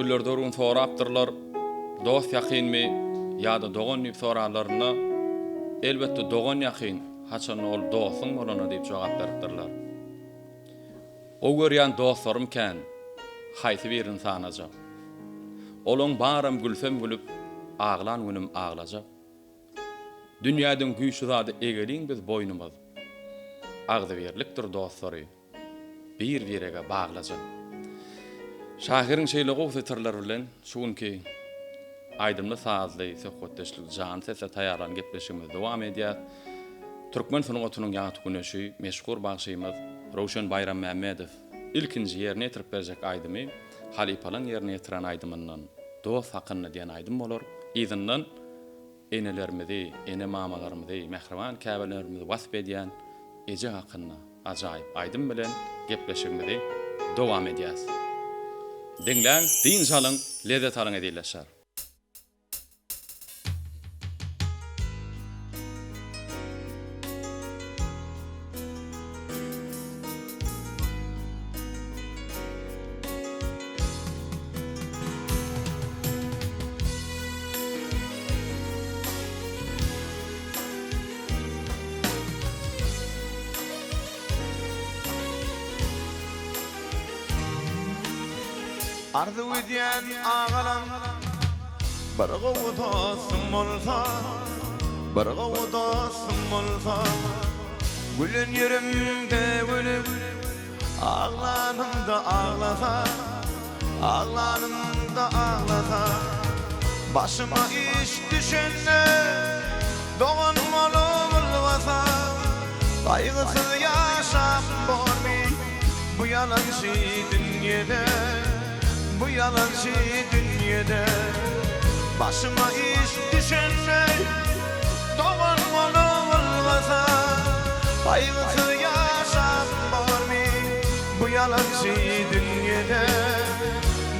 Günlerde bir gün sorapdyrlar, Dost ýakynmy ýa-da dogan diýip soranlarynda, Elbetde dogan ýakyn, haçanda ol dostuň bolanda diýip jogap beripdirler. Gowy görýän dostlarym kän, haýsy birini sanajak. Olaň baram gülsem gülüp, aglan günüm aglajak. Dünýäden güýçli zady egeliň biz boýnumyz. Agzybirlikdir dostlary bir-birege baglajak. Şahyryň şeýle gowy setirleri bilen şu günki aýdymly-sazly söhbetdeşlik Janly sesde taýýarlan gepleşigimizi dowam edýäs. Türkmen sungatynyň ýagty güneşi, meşhur bagşymyz Röwşen Baýrammämmedow ilkinji ýerine ýetirip berjek aýdymy halypalaň ýerine ýetiren aýdymyndan Dost hakynda diýen aýdym bolar. Yzyndan enelerimizi, ene-mamalarymyzy, mähriban käbelerimizi wasp edýän Eje hakynda ajaýyp aýdym bilen gepleşigimizi dowam edýäs. Diňläň, dynç alyň, lezzet alyň ezizleşer. Arzuw edýän agalam Bir gowy dostum bolsa Bir gowy dostum bolsa Gülen ýerimde gülüp Aglanymda aglasa Aglanymda aglasa Başyma iş düşende Dogan bolup ylgasa Gaýgysyz ýaşap bormy Bu ýalançy dünýede Bu ýalançy dünýede Başyma iş düşende Dogan bolup ylgasa Gaýgysyz ýaşap bormy Bu ýalançy dünýede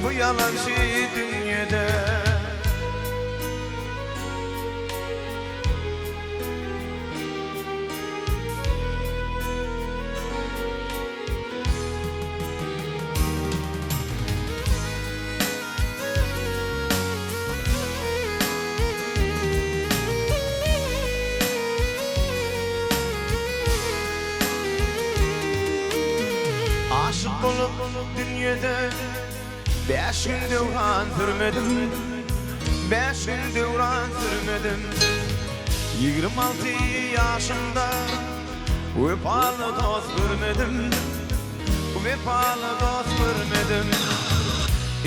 Bu ýalançy dünýede. Aşyk bolup dünýede Bäş gün döwran sürmedim Bäş gün döwran sürmedim 26 ýaşymda Wepaly dost görmedim Wepaly dost görmedim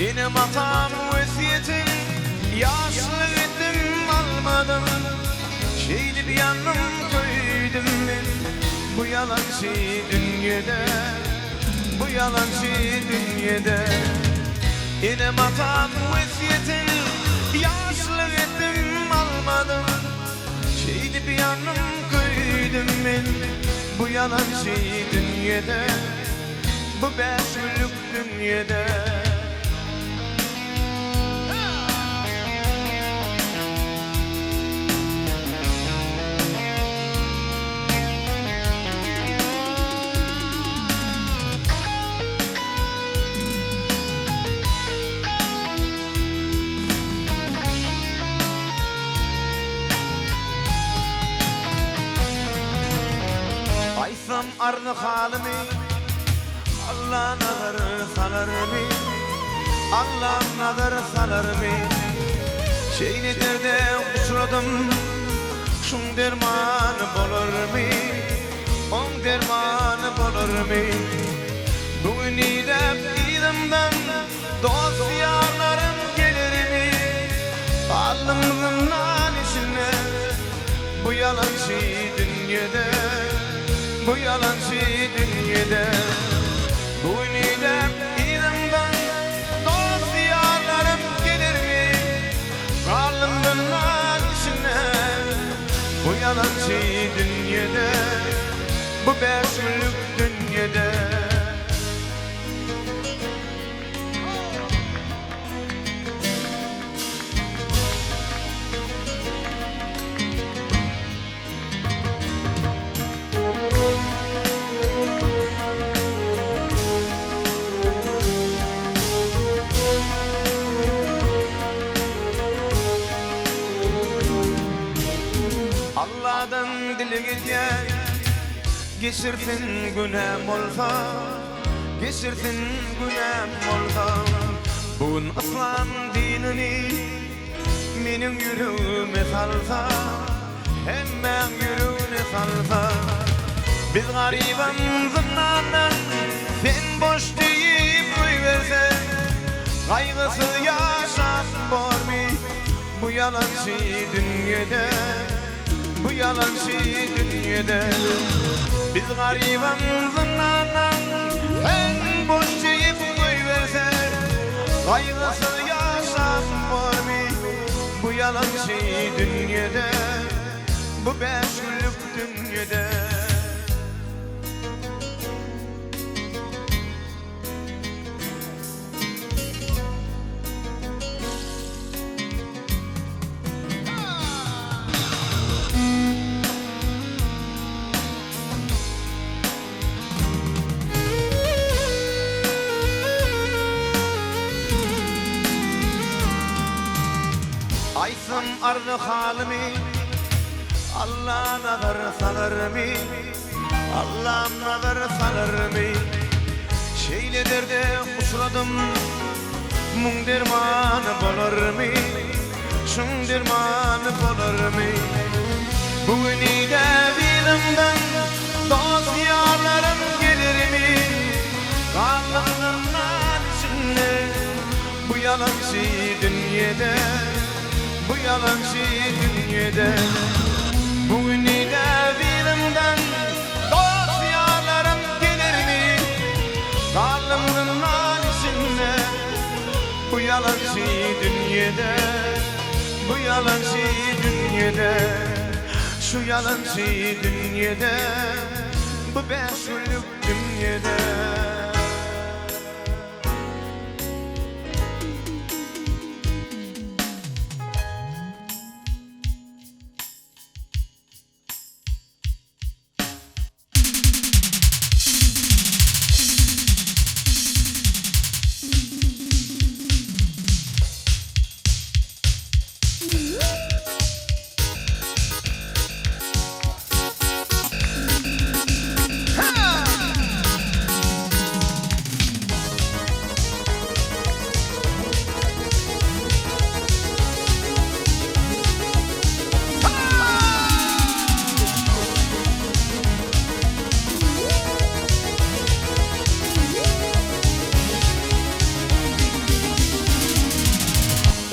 Enem-atam wesýetin Ýaşlyk etdim almadym Şeýdip ýandym köýdüm men Bu ýalançy dünýede Bu ýalançy dünýede Enem-atam wesýetin Ýaşlyk etdim almadym Şeýdip ýandym köýdüm men Bu ýalançy dünýede Bu bäş günlük dünýede. Aýtsam arzy-halymy, Alla nazar salarmy, Allam nazar salarmy? Şeýle derde uçradym, şuň dermany bolarmy, Oň dermany bolarmy? Bu gün idäp yzymdan Dost-ýarlarym gelermi? Galdym zyndan içinde Bu ýalançy dünýede Bu ýalançy dünýede Bu gün idäp yzymdan Dost-ýarlarym gelermi? Galdym zyndan içinde Bu ýalançy dünýede Bu bäş günlük dünýede. Geçirsin günäm bolsa, Geçirsin günäm bolsa. Bu gün yslam dinini Meniň ýüregime salsa, Hemmäň ýüregine salsa. Biz garybam zyndandan Sen boş diýip goýberse, Gaýgysyz ýaşap bormy Bu ýalançy dünýede? Bu ýalançy dünýede. Biz garybam zyndandan Sen boş diýip goýberse, Gaýgysyz ýaşap bormy Bu ýalançy dünýede, Bu bäş günlük dünýede. Aýtsam arzy-halymy, Alla nazar salarmy, Allam nazar salarmy? Şeýle derde uçradym, Muň dermany bolarmy, Şuň dermany bolarmy? Bu gün ile yzymdan Dost-ýarlarym gelermi? Galdym zyndan içinde, Bu ýalançy dünýede, Bu ýalançy dünýede. Bu gün ile yzymdan Dost-ýarlarym gelermi? Galdym zyndan içinde, Bu ýalançy dünýede, Bu ýalançy dünýede, Şu ýalançy dünýede, Bu bäş günlük dünýede.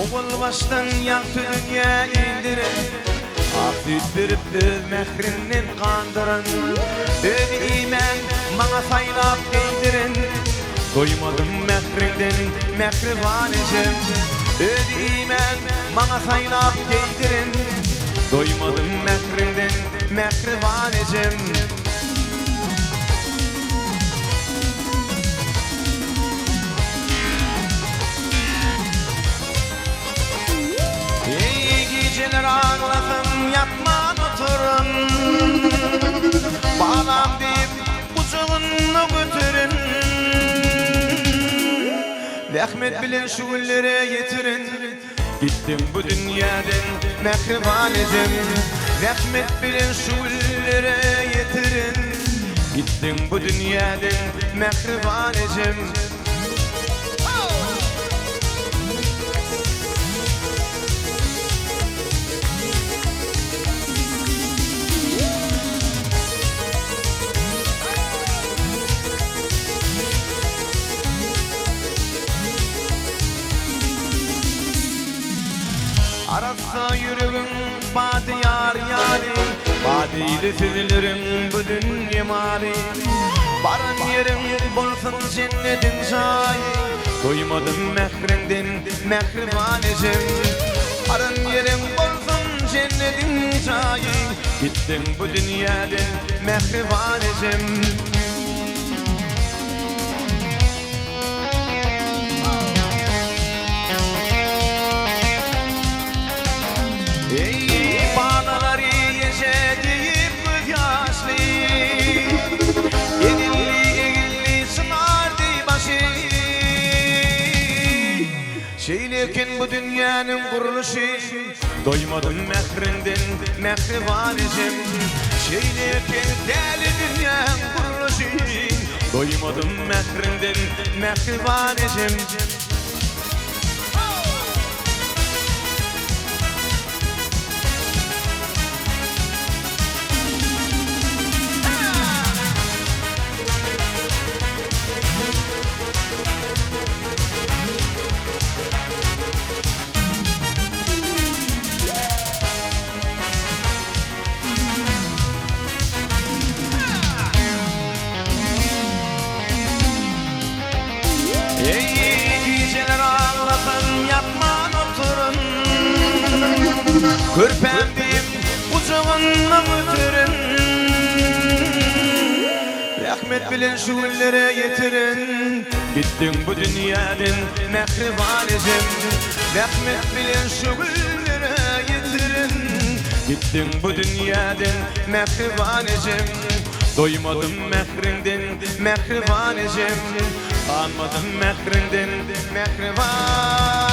Owal başdan ýagty dünýä indiren, Ak süýt berip öz mährinden gandyran, Özi iýmän maňa saýlap geýdiren, Doýmadym mähriňden mähriban ejem. Özi iýmän maňa saýlap geýdiren, Doýmadym mähriňden mähriban ejem. Eý gijeler aglasam ýatman oturyn, Balam diýip gujagynda göteren, Zähmet bilen şu günlere ýetiren, Gitdim bu dünýäden mähriban ejem, Zähmet bilen şu günlere ýetiren, Gitdiň bu dünýäden mähriban ejem. Arassa ýüregiň bady ýar ýaly, Badyly sözleriň bu dünýe maly. Baran ýeriň bolsun jennediň jaýy, Doýmadym mähriňden mähriban ejem. Baran ýeriň bolsun jennediň jaýy, Gitdiň bu dünýäden mähriban ejem. Eý, balalary eje diýip göz ýaşly, Egilli-egilli çynar deý başy. Şeýle eken bu dünýäniň gurluşy, Doýmadym mähriňden, mähriban ejem. Şeýle eken täli dünýäň gurluşy. Doýmadym mähriňden mähriban ejem. Eý, gijeler aglasam ýatman oturyn. Körpäm diýip gujagynda göterin. Rehmet bilen şu günlere ýetiren. Gitdiň bu dünýäden mähriban ejem. Rehmet bilen şu günlere ýetiren. Gitdiň bu dünýäden mähriban ejem. Doýmadym mähriňden mähriban ejem. Ganmadym mähriňden mähriban.